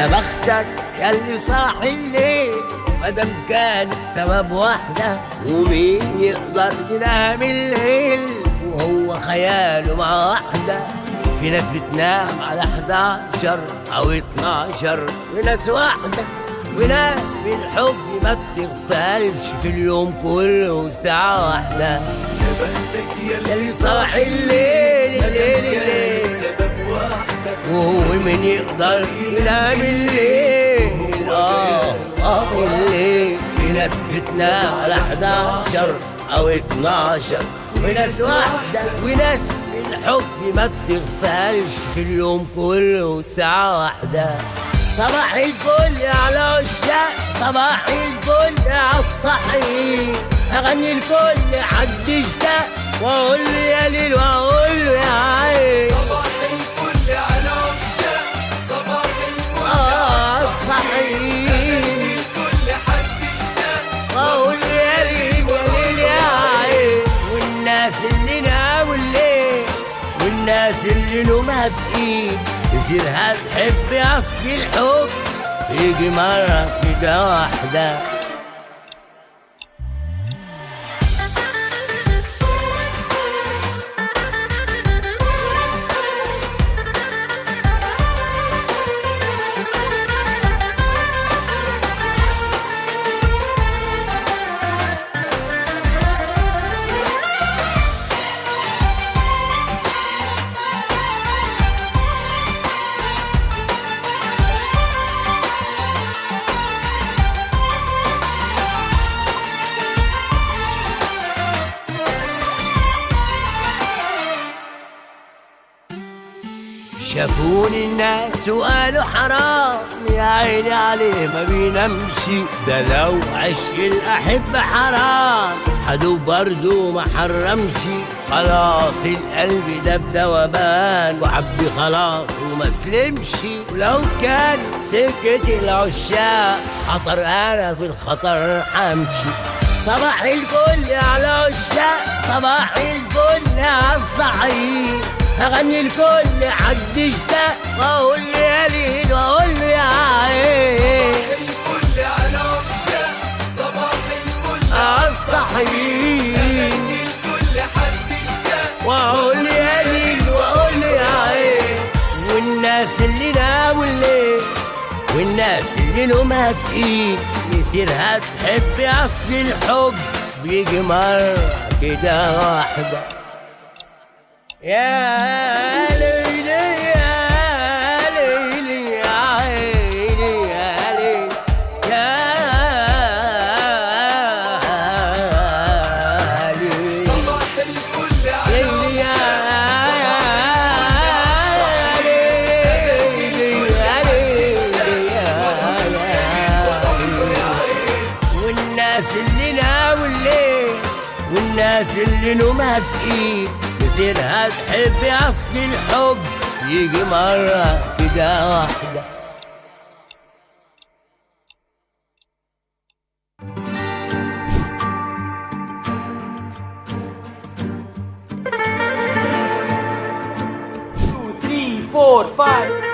يا بختك ياللي صاحي الليل مادام كان السبب واحدة، ومين يقدر ينام الليل وهو خياله مع واحدة؟ في ناس بتنام على 11 أو 12، وناس واحدة، وناس في الحب ما بتغفلش في اليوم كله ساعة واحدة. يا بختك ياللي صاحي الليل الليل الليل السبب واحدة، وهو مين يقدر ينام الليل؟ الليل. في ناس بتنام على 11 أو 12، وناس واحدة، وناس الحب ما بتغفلش في اليوم كله ساعة واحدة. صباح الفل على عشاق، صباح الفل على الصحي، أغني الكل حد اشتاق وأقول له يا ليل وأقول له يا عين. صباح الفل على عشاق، صباح الفل على الصحي، أغني الكل حد اشتاق وأقول له يا ليل يا ليل يا عين. والناس اللي ناموا الليل والناس اللي نومها تقيل، يصيرها تحب أصل الحب يجي مرة كده واحدة. شافوني الناس وقالوا حرام يا عيني عليه ما بينامش، ده لو عشق الأحبة حرام حدو برضو ما حرمش. خلاص القلب ده بدوبان وحبي خلاص وما سلمش، ولو كان سكة العشاق خطر أنا في الخطر حمشي. صباح الفل على عشاق، صباح الفل على الصحي، أغني الكل حد اشتاق وأقول له يا ليل وأقول له يا عين. صباح الفل على عشاق، صباح الفل على الصحي، أغني الكل حد اشتاق وأقول له يا ليل وأقول له يا عين. والناس اللي ناموا الليل والناس اللي نومها تقيل، يصيرها تحب أصل الحب بيجي مرة كده واحدة. يا ليلي يا ليلي يا عيني يا ليل يا ليل. صباح الفل على عشاق، صباح الفل يا ليلي يا ليل. والناس اللي ناموا الليل والناس اللي نومها تقيل، يصيرها تحب أصل الحب يجي مرة كده واحدة. 2 3 4 5.